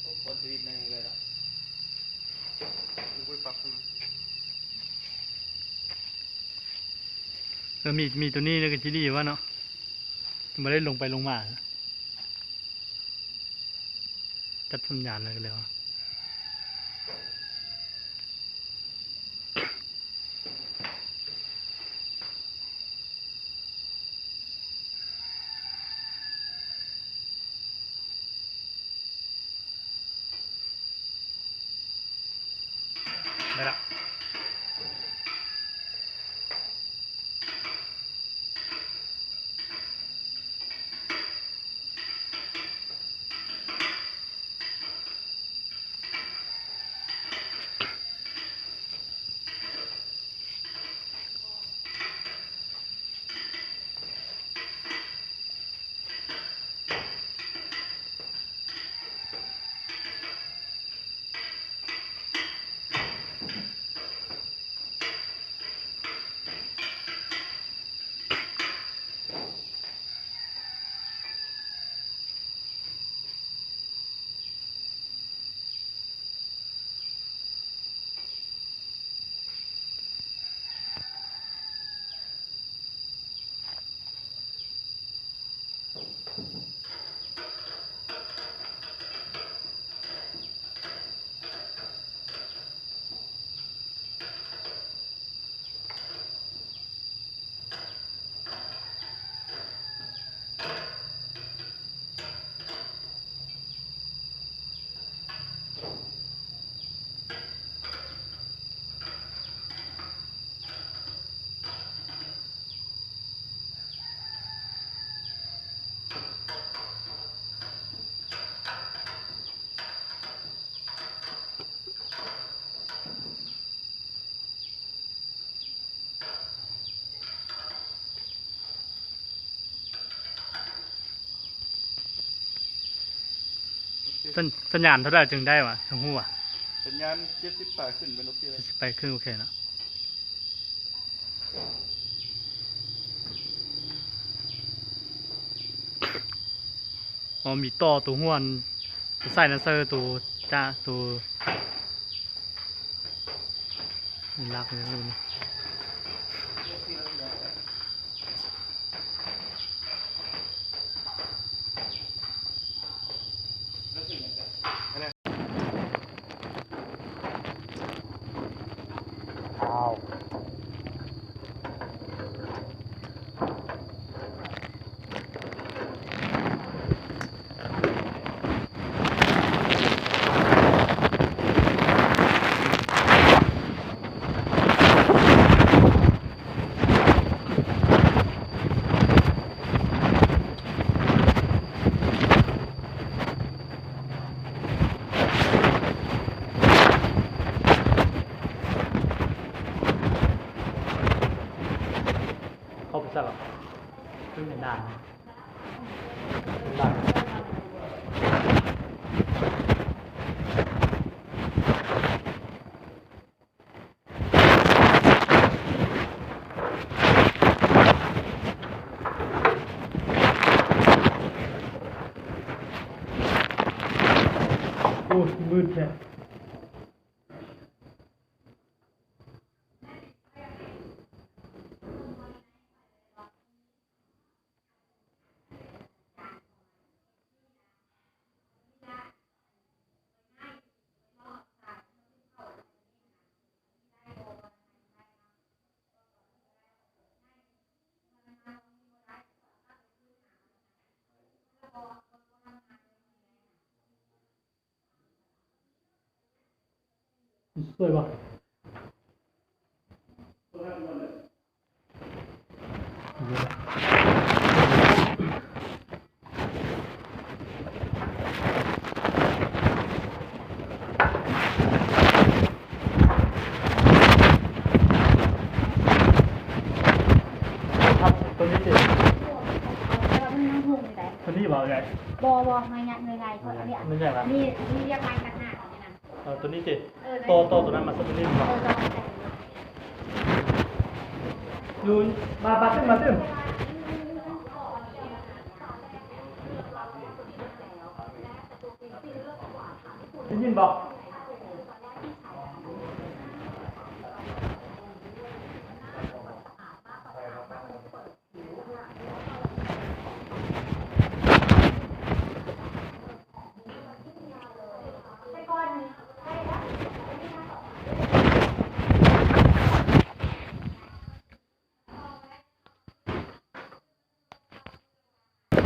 ໂອ້ ຜົນຜະລິດໜ້ອຍໜຶ່ງເລີຍເນາະ ບໍ່ໄດ້ປັບ. ເອີ ມີ ມີໂຕນີ້ແລ້ວກໍຊິດີວ່າເນາະ ບໍ່ໄດ້ລົງໄປລົງມາ. ຈັບສັນຍານແລ້ວກໍແລ້ວ. ໄດ້ລະ. ສັນ ສັນຍານເທົ່າໃດຈຶ່ງໄດ້ວະ ຈັ່ງຮູ້ວະ? ສັນຍານເຈັດສິບປາຍຂຶ້ນເປັນໂອເຄແລ້ວ ເຈັດສິບປາຍຂຶ້ນໂອເຄເນາະ. ອໍ ມີຕໍ່ໂຕຫົວ ໂຕສາຍແດນເຊີ ໂຕຈາ ໂຕຫຼັກນີ້. ເຂົ້າໄປໃສລະ? ຂຶ້ນເປັນດ່ານ ເປັນດ່ານ. ໂອ້ຍ ມືດແທ້. ຊ່ວຍບໍ່? ຄັບ ຕົວນີ້ຕິ ຕົວນີ້ບໍ່ເອື້ອຍ? ບໍ່ ບໍ່ ໜ່ວຍໃຫຍ່ ໜ່ວຍໃຫຍ່ ເພາະອັນນີ້ ໜ່ວຍໃຫຍ່ຫວາ? ອັນນີ້ ອັນນີ້ວຽກໃໝ່ຕ່າງຫາກ ອັນນີ້ນະ. ເອີ ຕົວນີ້ຕິ ເອີ ຕໍ່ ຕໍ່ຕົວນັ້ນມາ ສະເປັນນີ້ບໍ່? ເອີ ຕໍ່ ຢູ່ ມາ ມາຕື່ມ ມາຕື່ມ ໄດ້ຍິນບໍ່?